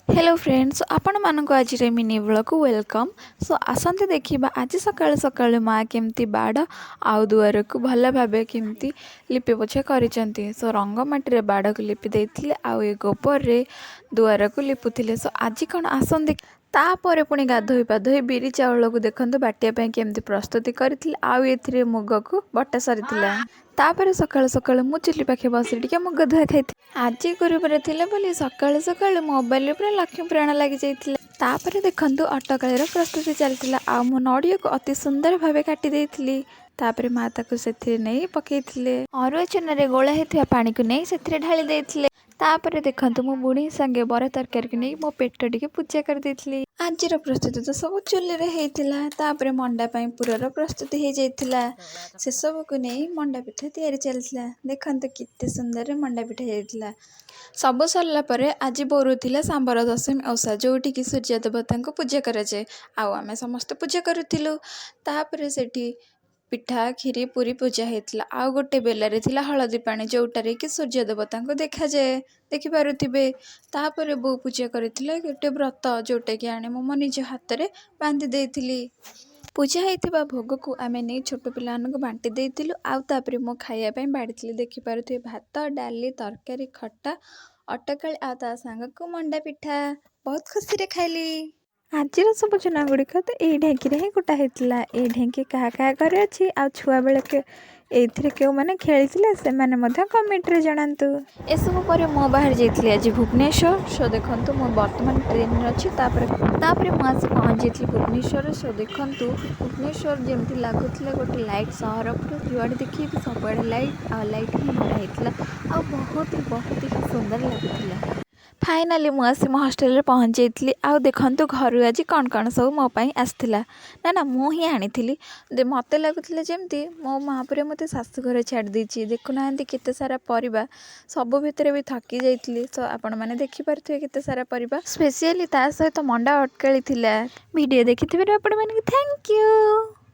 Hello friends, ଆପଣମାନଙ୍କୁ ଆଜିର mini ବ୍ଲଗ୍କୁ welcome. Show ଆସନ୍ତୁ ଦେଖିବା ଆଜି ସକାଳୁ ସକାଳୁ ମା କେମିତି ବାଡ଼ ଆଉ ଦୁଆରକୁ ଭଲ ଭାବେ କେମିତି ଲିପି ପୋଛା କରିଛନ୍ତି। ସୋ ରଙ୍ଗ ମାଟିରେ ବାଡ଼କୁ ଲିପି ଦେଇଥିଲେ ଆଉ ଏ ଗୋବରରେ ଦୁଆରକୁ ଲିପୁଥିଲେ। ସୋ ଆଜି କ'ଣ ଆସନ୍ତି। ତାପରେ ପୁଣି ଗାଧୋଇ ପାଧୋଇ ବିରି ଚାଉଳକୁ ଦେଖନ୍ତୁ ବାଟିବା ପାଇଁ କେମିତି ପ୍ରସ୍ତୁତି କରିଥିଲେ ଆଉ ଏଥିରେ ମୁଗକୁ ବଟା ସରିଥିଲା। ତାପରେ ସକାଳୁ ସକାଳୁ ମୁଁ ଚୁଲି ପାଖେ ବସି ଟିକେ ମୁଗ ଧୁଆ ଖାଇଥିଲି। ଆଜି ଗୁରୁବାର ଥିଲା ବୋଲି ସକାଳୁ ସକାଳୁ ମୋବାଇଲରେ ପୁରା ଲକ୍ଷ୍ମୀ ପୁରାଣ ଲାଗିଯାଇଥିଲା। ତାପରେ ଦେଖନ୍ତୁ ଅଟକାଳିର ପ୍ରସ୍ତୁତି ଚାଲିଥିଲା ଆଉ ମୁଁ ନଡ଼ିଆକୁ ଅତି ସୁନ୍ଦର ଭାବେ କାଟି ଦେଇଥିଲି। ତାପରେ ମା ତାକୁ ସେଥିରେ ନେଇ ପକେଇଥିଲେ। ଅରୁଆ ଚୁନାରେ ଗୋଳା ହେଇଥିବା ପାଣିକୁ ନେଇ ସେଥିରେ ଢାଳି ଦେଇଥିଲେ। ତାପରେ ଦେଖନ୍ତୁ ମୁଁ ବୁଢ଼ୀ ସାଙ୍ଗେ ବରା ତରକାରୀକୁ ନେଇ ମୋ ପେଟ ଟିକେ ପୂଜା କରିଦେଇଥିଲି। ଆଜିର ପ୍ରସ୍ତୁତି ତ ସବୁ ଚୁଲିରେ ହେଇଥିଲା। ତାପରେ ମଣ୍ଡା ପାଇଁ ପୁରର ପ୍ରସ୍ତୁତି ହେଇଯାଇଥିଲା। ସେସବୁକୁ ନେଇ ମଣ୍ଡା ପିଠା ତିଆରି ଚାଲିଥିଲା। ଦେଖନ୍ତୁ କେତେ ସୁନ୍ଦରରେ ମଣ୍ଡା ପିଠା ହେଇଥିଲା। ସବୁ ସରିଲା ପରେ ଆଜି ବୋରୁ ଥିଲା ସାମ୍ବର ଦଶମୀ ଓଷା, ଯେଉଁଠିକି ସୂର୍ଯ୍ୟ ଦେବତାଙ୍କୁ ପୂଜା କରାଯାଏ ଆଉ ଆମେ ସମସ୍ତେ ପୂଜା କରୁଥିଲୁ। ତାପରେ ସେଠି ପିଠା, କ୍ଷୀରି, ପୁରୀ ପୂଜା ହେଇଥିଲା ଆଉ ଗୋଟେ ବେଲାରେ ଥିଲା ହଳଦୀ ପାଣି, ଯେଉଁଟାରେ କି ସୂର୍ଯ୍ୟ ଦେବତାଙ୍କୁ ଦେଖାଯାଏ, ଦେଖିପାରୁଥିବେ। ତାପରେ ବୋଉ ପୂଜା କରିଥିଲେ ଗୋଟେ ବ୍ରତ, ଯେଉଁଟାକି ଆଣି ମୁଁ ମୋ ନିଜ ହାତରେ ବାନ୍ଧି ଦେଇଥିଲି। ପୂଜା ହେଇଥିବା ଭୋଗକୁ ଆମେ ନେଇ ଛୋଟ ପିଲାମାନଙ୍କୁ ବାଣ୍ଟି ଦେଇଥିଲୁ ଆଉ ତାପରେ ମୁଁ ଖାଇବା ପାଇଁ ବାଢ଼ିଥିଲି। ଦେଖିପାରୁଥିବେ ଭାତ, ଡାଲି, ତରକାରୀ, ଖଟା, ଅଟକାଳି ଆଉ ତା ସାଙ୍ଗକୁ ମଣ୍ଡା ପିଠା। ବହୁତ ଖୁସିରେ ଖାଇଲି। ଆଜିର ସବୁ ଚୁନା ଗୁଡ଼ିକ ତ ଏଇ ଢେଙ୍କିରେ ହିଁ କୁଟା ହେଇଥିଲା। ଏଇ ଢେଙ୍କି କାହା କାହା ଘରେ ଅଛି ଆଉ ଛୁଆବେଳେ ଏଇଥିରେ କେଉଁମାନେ ଖେଳିଥିଲେ, ସେମାନେ ମଧ୍ୟ କମେଣ୍ଟରେ ଜଣାନ୍ତୁ। ଏସବୁ ପରେ ମୁଁ ବାହାରି ଯାଇଥିଲି ଆଜି ଭୁବନେଶ୍ୱର। ସୋ ଦେଖନ୍ତୁ, ମୁଁ ବର୍ତ୍ତମାନ ଟ୍ରେନରେ ଅଛି। ତାପରେ ତାପରେ ମୁଁ ଆସି ପହଞ୍ଚି ଯାଇଥିଲି ଭୁବନେଶ୍ୱରରେ। ସୋ ଦେଖନ୍ତୁ, ଭୁବନେଶ୍ୱର ଯେମିତି ଲାଗୁଥିଲା ଗୋଟେ ଲାଇଟ୍ ସହର। ପୁରା ଯୁଆଡ଼େ ଦେଖିବେ ସବୁଆଡ଼େ ଲାଇଟ୍ ଆଉ ଲାଇଟ୍ ହିଁ ଭରା ହେଇଥିଲା ଆଉ ବହୁତ ହି ବହୁତ ହି ସୁନ୍ଦର ଲାଗୁଥିଲା। ଫାଇନାଲି ମୁଁ ଆସି ମୋ ହଷ୍ଟେଲରେ ପହଞ୍ଚି ଯାଇଥିଲି। ଆଉ ଦେଖନ୍ତୁ ଘରୁ ଆଜି କ'ଣ କ'ଣ ସବୁ ମୋ ପାଇଁ ଆସିଥିଲା। ନା ନା, ମୁଁ ହିଁ ଆଣିଥିଲି। ମୋତେ ଲାଗୁଥିଲା ଯେମିତି ମୋ ମା ପୁରା ମୋତେ ଶାଶୁଘରେ ଛାଡ଼ି ଦେଇଛି। ଦେଖୁନାହାନ୍ତି କେତେ ସାରା ପରିବା। ସବୁ ଭିତରେ ବି ଥକି ଯାଇଥିଲି। ତ ଆପଣମାନେ ଦେଖିପାରୁଥିବେ କେତେ ସାରା ପରିବା, ସ୍ପେସିଆଲି ତା ସହିତ ମଣ୍ଡା ଅଟକାଳି ଥିଲା। ଭିଡ଼ିଓ ଦେଖିଥିବାରୁ ଆପଣମାନଙ୍କୁ thank you.